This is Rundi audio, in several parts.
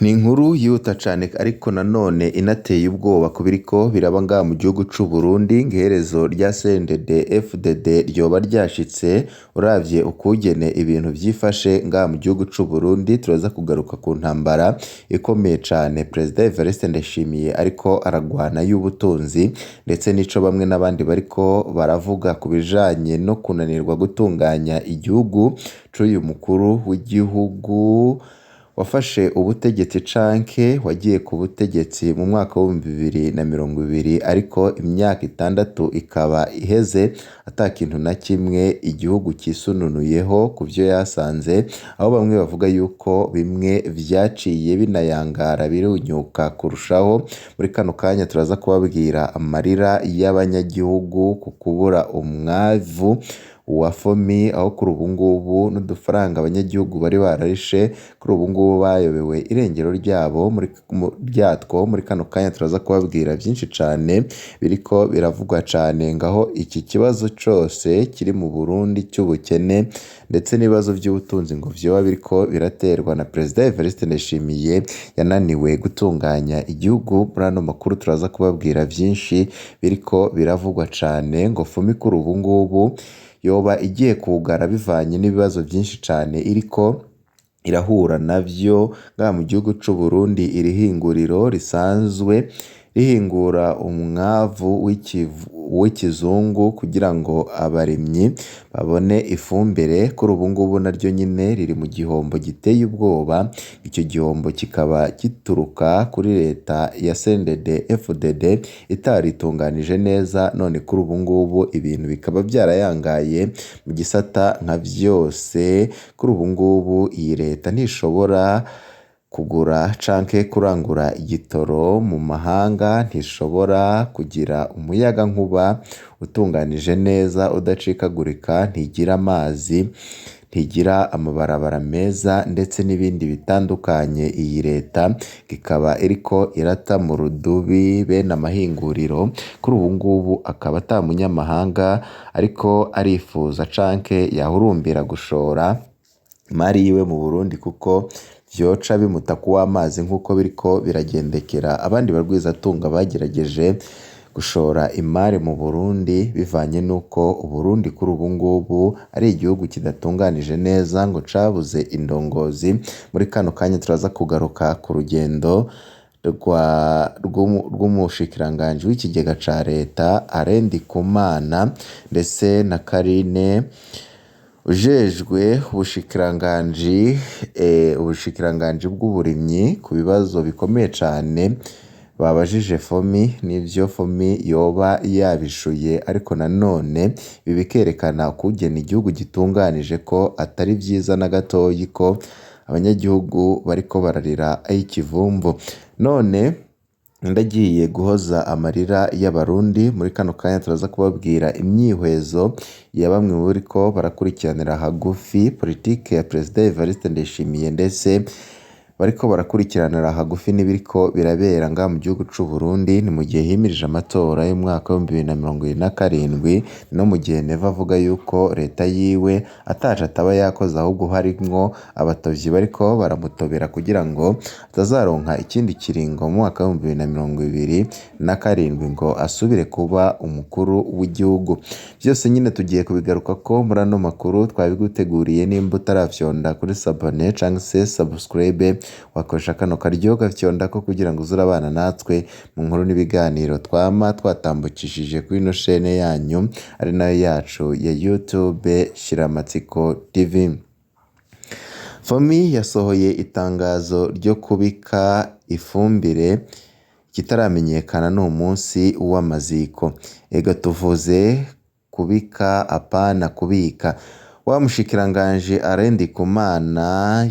Ni inkuru yihuta cane ariko nanone inateye ubwoba ku biriko biraba ngaha mu gihugu c'u Burundi, iherezo rya CNDD FDD ryoba ryashitse uravye ukungene ibintu vyifashe ngaha mu gihugu c'u Burundi. Turaza kugaruka ku ntambara ikomeye cane Perezida Evariste Ndayishimiye ariko aragwana y'ubutunzi, ndetse n'ico bamwe n'abandi bariko baravuga ku bijanye no kunanirwa gutunganya igihugu c'uyu mukuru w'igihugu wafashe ubutegetsi canke wagiye ku butegetsi mu mwaka w'2020, ariko imyaka 6 ikaba iheze ata kintu na kimwe igihugu cisununuyeho ku vyo yasanze, aho bamwe bavuga yuko bimwe vyaciye binayangara birunyuka kurushaho. Muri kano kanya turaza kubabwira amarira y'abanyagihugu ku kubura umwavu wa FOMI, aho kuri ubu ngubu n'udufaranga abanyagihugu bari bararishe kuri ubu ngubu bayobewe irengero ryabo ryatwo. Muri kano kanya turaza kubabwira vyinshi cane biriko biravugwa cane ngaho iki kibazo cose kiri mu Burundi c'ubukene ndetse n'ibibazo vy'ubutunzi ngo vyoba biriko biraterwa na Perezida Evariste Ndayishimiye yananiwe gutunganya igihugu. Muri ano makuru turaza kubabwira vyinshi biriko biravugwa cane ngo FOMI kuri ubu ngubu yoba igiye kugara bivanye n'ibibazo vyinshi cane iriko irahura navyo ngaha mu gihugu c'u Burundi. Iri hinguriro risanzwe rihingura umwavu w'ikizungu kugira ngo abarimyi babone ifumbire, kuri ubu ngubu naryo nyene riri mu gihombo giteye ubwoba. Ico gihombo kikaba gituruka kuri leta ya CNDD FDD itaritunganije neza, none kuri ubu ngubu ibintu bikaba vyarayangaye mu gisata nka vyose. Kuri ubu ngubu iyi leta ntishobora kugura canke kurangura igitoro mu mahanga, ntishobora kugira umuyagankuba utunganije neza udacikagurika, ntigira amazi, ntigira amabarabara meza ndetse n'ibindi bitandukanye. Iyi leta ikaba iriko irata mu rudubi bene amahinguriro, kuri ubu ngubu akaba ata munyamahanga ariko arifuza canke yahurumbira gushora imari yiwe mu Burundi, kuko vyoca bimuta kuw'amazi nk'uko biriko biragendekera abandi barwizatunga bagerageje gushora imari mu Burundi, bivanye n'uko Uburundi kuri ubu ngubu ari igihugu kidatunganije neza ngo cabuze indongozi. Muri kano kanya turaza kugaruka ku rugendo rw'umushikiranganji w'ikigega ca leta Alain Ndikumana ndetse na Karine ujejwe ubushikiranganji bw'uburimyi ku bibazo bikomeye cane babajije FOMI n'ivyo FOMI yoba yabishuye, ariko nanone ibi bikerekana ukungene igihugu gitunganije ko atari vyiza na gatoyi, ko abanyagihugu bariko bararira ay'ikivumvu. None ndagiye guhoza amarira y'abarundi. Muri kano kanya turaza kubabwira imyihwezo ya bamwe mu bariko barakurikiranira hagufi politike ya Perezida Evariste Ndayishimiye, ndetse bariko barakurikiranira hagufi n'ibiriko birabera ngaha mu gihugu c'u Burundi. Ni mu gihe himirije amatora y'umwaka w'2027, no mu gihe Neva avuga yuko leta yiwe ataco ataba yakoze, ahubwo harimwo abatovyi bariko baramutobera kugira ngo atazaronka ikindi kiringo mu mwaka w'2027 ngo asubire kuba umukuru w'igihugu. Vyose nyene tugiye kubigarukako muri ano makuru twabiguteguriye. Nimba utaravyonda kuri s'abonner canke se subscribe, wakoresha kano karyo ugafyondako kugira ngo uze urabana natwe mu nkuru n'ibiganiro twama twatambukishije kuri ino shene yanyu ari nayo yacu ya YouTube Shiramatsiko TV. FOMI yasohoye itangazo ryo kubika ifumbire, ikitaramenyekana ni umunsi w'amaziko. Ega tuvuze kubika apana kubika. Wa mushikiranganji Alain Ndikumana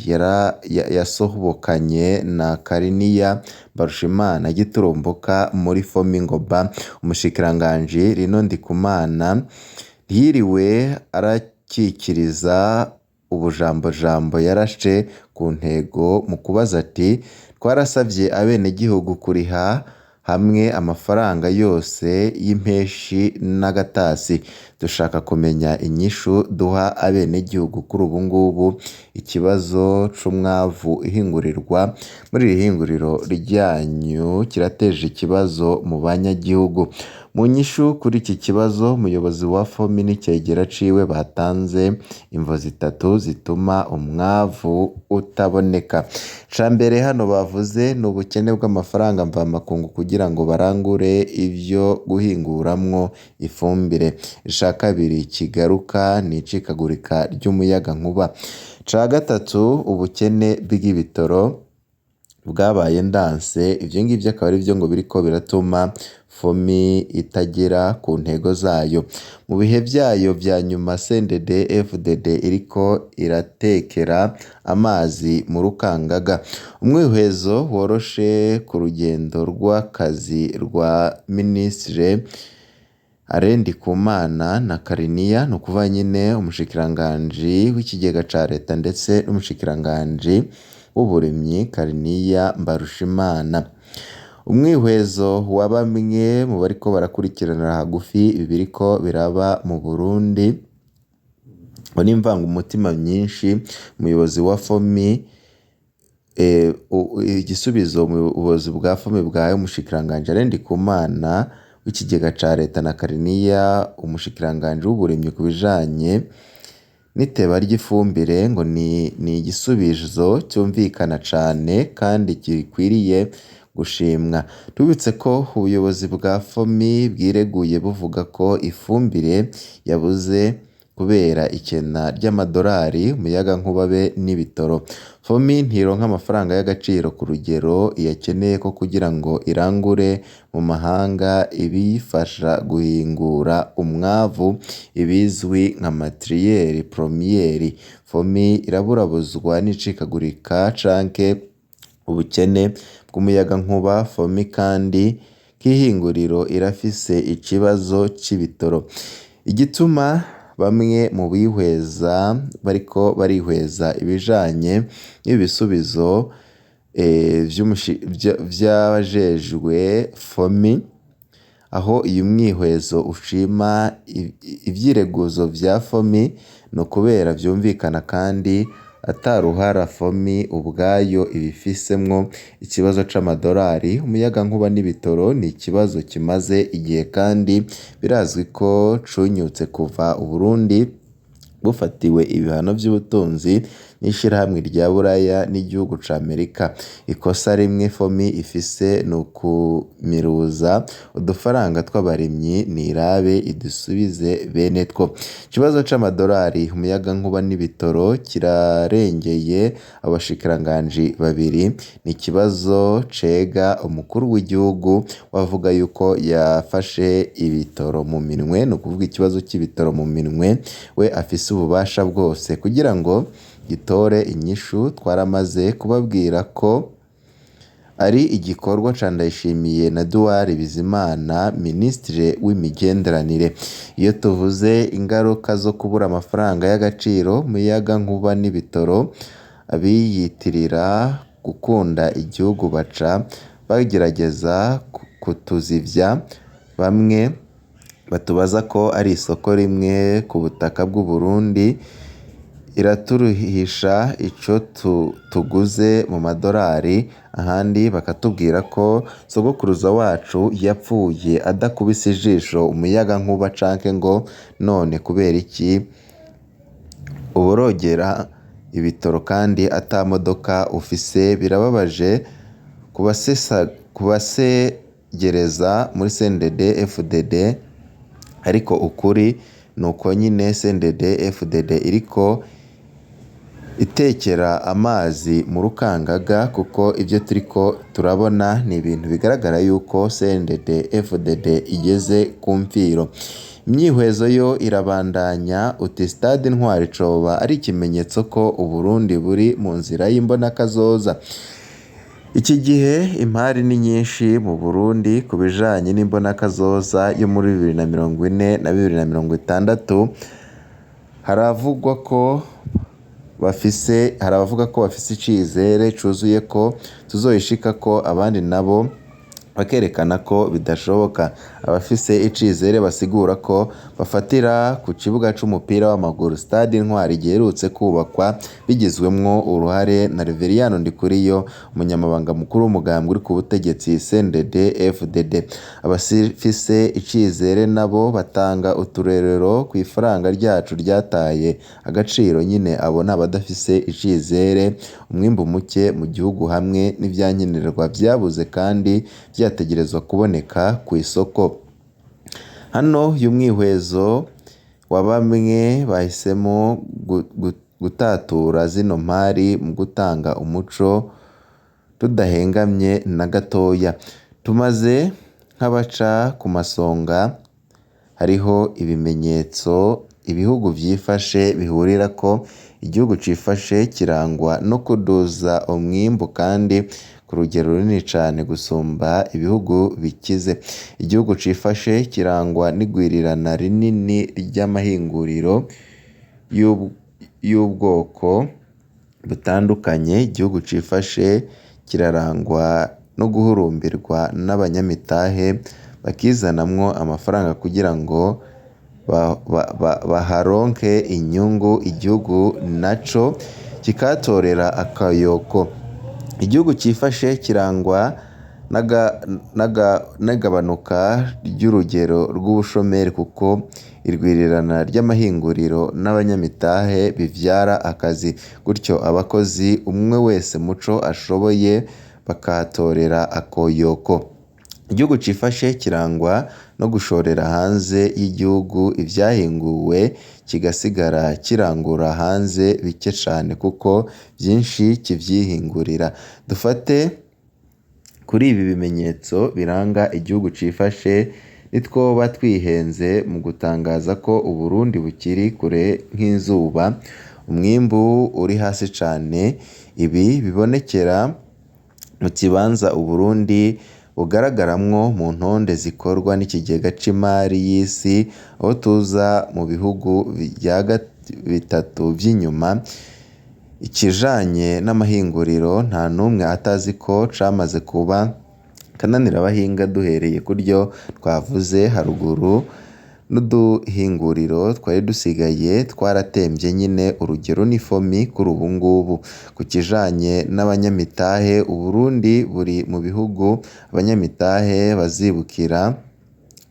yasohokanye na Kariniya Mbarushimana giturumbuka muri FOMI ngo ba. Umushikiranganji Rino Ndikumana ntiyiriwe arakikiriza ubujambojambo, yarashe ku ntego mu kubaza ati: twarasavye abenegihugu kuriha hamwe amafaranga yose y'impeshi n'agatasi. Dushaka kumenya inyishu duha abenegihugu kuri ubu ngubu ikibazo c'umwavu ihingurirwa muri iri hinguriro ryanyu kirateje ikibazo mu banyagihugu. Mu nyishu kuri iki kibazo, umuyobozi wa FOMI n'icegera ciwe batanze imvo zitatu zituma umwavu utaboneka. Ica mbere hano bavuze ni ubukene bw'amafaranga mvamakungu kugira ngo barangure ivyo guhinguramwo ifumbire. Ica kabiri kigaruka ni icikagurika ry'umuyagankuba. Ica gatatu ubukene bw'ibitoro bwabaye ndanse, ivyo ngivyo akaba arivyo ngo biriko biratuma FOMI itagera ku ntego zayo. Mu bihe vyayo vya nyuma CNDD FDD iriko iratekera amazi mu rukangaga. Umwihwezo woroshe ku rugendo rw'akazi rwa Minisitiri Alain Ndikumana na Kariniya, ni ukuvuga nyene umushikiranganji w'ikigega ca leta ndetse n'umushikiranganji w'uburimyi Kariniya Mbarushimana. Umwihwezo wa bamwe mu bariko barakurikiranira hagufi ibiriko biraba mu Burundi ngo n'imvangumutima myinshi, umuyobozi wa FOMI igisubizo ubuyobozi bwa FOMI bwahaye umushikiranganji Alain Ndikumana w'ikigega ca leta na Kariniya umushikiranganji w'uburimyi ku bijanye n'iteba ry'ifumbire ngo ni igisubizo cyumvikana cane kandi gikwiriye gushimwa. Tubibutse ko ubuyobozi bwa FOMI bwireguye buvuga ko ifumbire yabuze kubera ikena ry'amadorari, umuyagankuba be n'ibitoro. FOMI ntironka amafaranga y'agaciro ku rugero iyakeneye ko kugira ngo irangure mu mahanga ibiyifasha guhingura umwavu ibizwi nka materiyeri promiyeri. FOMI iraburabuzwa n'icikagurika canke ubukene bw'umuyagankuba. FOMI kandi nk'ihinguriro irafise ikibazo c'ibitoro. Igituma bamwe mu bihweza bariko barihweza ibijanye n'ibisubizo vy'abajejwe FOMI, aho uyu mwihwezo ushima ivyireguzo vya FOMI ni ukubera vyumvikana kandi ataruhara FOMI ubwayo ibifisemwo. Ikibazo c'amadorari, umuyagankuba n'ibitoro ni ikibazo kimaze igihe kandi birazwi ko cunyutse kuva Uburundi bufatiwe ibihano vy'ubutunzi n'ishirahamwe rya Buraya n'igihugu ca Amerika. Ikosa rimwe FOMI ifise ni ukumiruza udufaranga tw'abarimyi nirabe idusubize bene two. Ikibazo c'amadorari, umuyagankuba n'ibitoro kirarengeye abashikiranganji babiri, ni ikibazo cega umukuru w'igihugu wavuga yuko yafashe ibitoro mu minwe, ni ukuvuga ikibazo c'ibitoro mu minwe we afise ububasha bwose kugira ngo gitore inyishu. Twaramaze kubabwira ko ari igikorwa ca Ndayishimiye na Duwari Bizimana, minisitiri w'imigenderanire. Iyo tuvuze ingaruka zo kubura amafaranga y'agaciro, umuyagankuba n'ibitoro, abiyitirira gukunda igihugu baca bagerageza kutuzivya. Bamwe batubaza ko ari isoko rimwe ku butaka bw'Uburundi iraturuhisha ico tuguze mu madorari, ahandi bakatubwira ko sogokuruza wacu yapfuye adakubise ijisho umuyagankuba canke ngo none kubera iki uborogera ibitoro kandi ata modoka ufise. Birababaje kubasegereza muri CNDD FDD, ariko ukuri nuko nyine CNDD FDD iriko itekera amazi mu rukangaga, kuko ivyo turiko turabona ni ibintu bigaragara yuko CNDD FDD igeze ku mfiro. Imyihwezo yo irabandanya uti stade Intwari coba ari ikimenyetso ko Uburundi buri mu nzira y'imbonakazoza. Iki gihe impari ni nyinshi mu Burundi ku bijanye n'imbonakazoza yo muri 2040 na 2060. Haravugwa ko bafise, hari abavuga ko bafise icizere cuzuye ko tuzoyishikako, abandi nabo bakerekana ko bidashoboka. Abafise icizere basigura ko bafatira ku kibuga c'umupira w'amaguru Stade Intwari giherutse kubakwa bigizwemwo uruhare na Reveriyano Ndikuriyo, umunyamabanga mukuru w'umugambwe uri ku butegetsi CNDD FDD. Abafise icizere nabo batanga uturerero kw'ifaranga ryacu ryataye agaciro nyene, abo n'abadafise icizere, umwimbu muke mu gihugu hamwe n'ivyankenerwa vyabuze kandi vyategerezwa kuboneka kw'isoko. Hano y'umwihwezo wa bamwe bahisemwo gutatura zino mpari mu gutanga umuco tudahengamye na gatoya. Tumaze nk'abaca ku masonga, hariho ibimenyetso ibihugu vyifashe bihurirako. Igihugu cifashe kirangwa no kuduza umwimbu kandi ku rugero runini cane gusumba ibihugu bikize. Igihugu cifashe kirangwa n'igwirirana rinini ry'amahinguriro y'ubwoko butandukanye. Igihugu cifashe kirarangwa no guhurumbirwa n'abanyamitahe bakizanamwo amafaranga kugira ngo baharonke inyungu, igihugu naco kikahatorera akayoko. Igihugu cifashe kirangwa n'agabanuka ry'urugero rw'ubushomeri kuko irwirirana ry'amahinguriro n'abanyamitahe bivyara akazi, gutyo abakozi umwe wese muco ashoboye bakahatorera akoyoko. Igihugu cifashe kirangwa no gushorera hanze y'igihugu ivyahinguwe kigasigara kirangura hanze bike cane kuko vyinshi kivyihingurira. Dufate kuri ibi bimenyetso biranga igihugu cifashe, nitwoba twihenze mu gutangaza ko Uburundi bukiri kure nk'izuba, umwimbu uri hasi cane. Ibi bibonekera mu kibanza Uburundi bugaragaramwo mu ntonde zikorwa n'ikigega c'imari y'isi, aho tuza mu bihugu vya bitatu vy'inyuma. Ikijanye n'amahinguriro nta n'umwe atazi ko camaze kuba kananira abahinga duhereye kuryo twavuze haruguru, n'uduhinguriro twari dusigaye twaratemvye nyene, urugero ni Fomi kuri ubu ngubu. Ku kijanye n'abanyamitahe, Uburundi buri mu bihugu abanyamitahe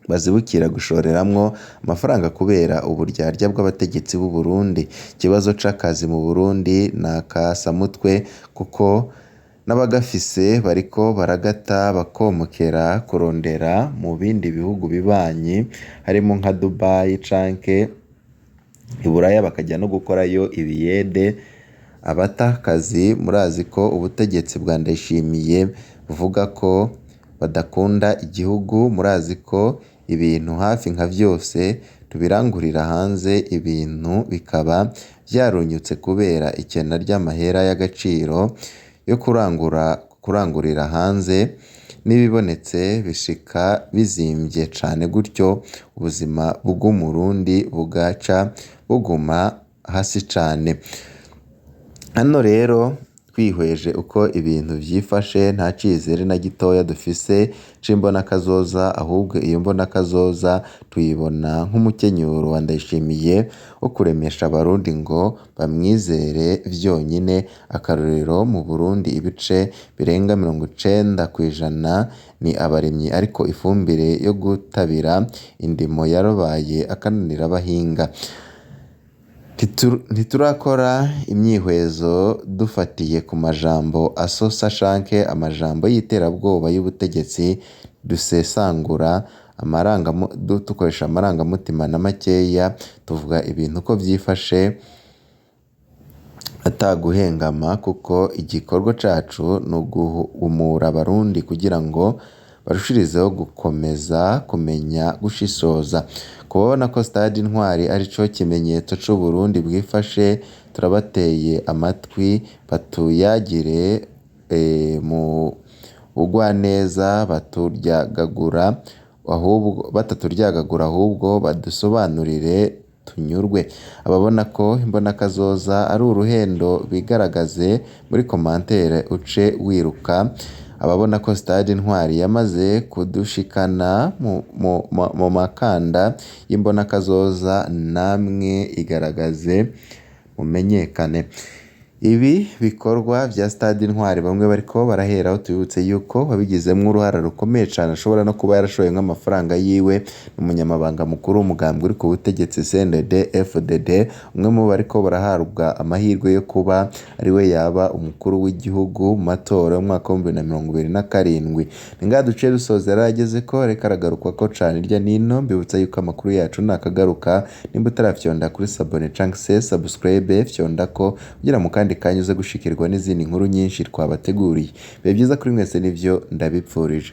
bazibukira gushoreramwo amafaranga kubera uburyarya bw'abategetsi b'u Burundi. Ikibazo c'akazi mu Burundi ni akasamutwe kuko n'abagafise bariko baragata bakomokera kurondera mu bindi bihugu bibanyi harimo nka Dubai canke Iburaya, bakaja no gukorayo ibiyede. Abata akazi murazi ko ubutegetsi bwa Ndayishimiye buvuga ko badakunda igihugu, murazi ko ibintu hafi nka vyose tubirangurira hanze, ibintu bikaba vyarunyutse kubera ikena ry'amahera y'agaciro yo kurangurira hanze, n'ibibonetse bishika bizimvye cane, gutyo ubuzima bw'umurundi bugaca buguma hasi cane. Hano rero twihweje uko ibintu vyifashe, nta cizere na gitoya dufise c'imbonakazoza, ahubwo iyo mbonakazoza tuyibona nk'umukenyuro wa Ndayishimiye wo kuremesha abarundi ngo bamwizere vyonyene. Akarorero mu Burundi ibice birenga 90% ni abarimyi, ariko ifumbire yo gutabira indimo yarabaye akananira abahinga. Ntiturakora imyihwezo dufatiye ku majambo asosa canke amajambo y'iterabwoba y'ubutegetsi, dusesangura dukoresha amarangamutima na makeya, tuvuga ibintu uko vyifashe ataguhengama, kuko igikorwa cacu ni uguhumura abarundi kugira ngo barushirizeho gukomeza kumenya gushishoza. Kubabona ko Stade Intwari arico kimenyetso c'Uburundi bwifashe, turabateye amatwi batuyagire mu bugwaneza, bataturyagagura ahubwo badusobanurire tunyurwe. Ababona ko imbonakazoza ari uruhendo bigaragaze muri commentaire uce wiruka. Ababona ko Stade Intwari yamaze kudushikana mu makanda y'imbonakazoza namwe igaragaze mumenyekane. Ibi bikorwa vya Stade Intwari bamwe bariko baraheraho, tubibutse yuko wabigizemwo uruhara rukomeye cane, ashobora no kuba yarashoye nk'amafaranga yiwe, n'umunyamabanga mukuru w'umugambwe uri ku butegetsi CNDD FDD, umwe mu bariko barahabwa amahirwe yo kuba ariwe yaba umukuru w'igihugu mu matora y'umwaka w'2027. Ni ngaha duciye dusozera ayagezeko, reka aragarukwako cane hirya nino, mbibutsa yuko amakuru yacu nakagaruka, nimba utarafyonda kuri s'abonner canke se subscribe, fyondako kugira mu kandi kanya uze gushikirwa n'izindi nkuru nyinshi twabateguriye. Bibe vyiza kuri mwese nivyo ndabipfurije.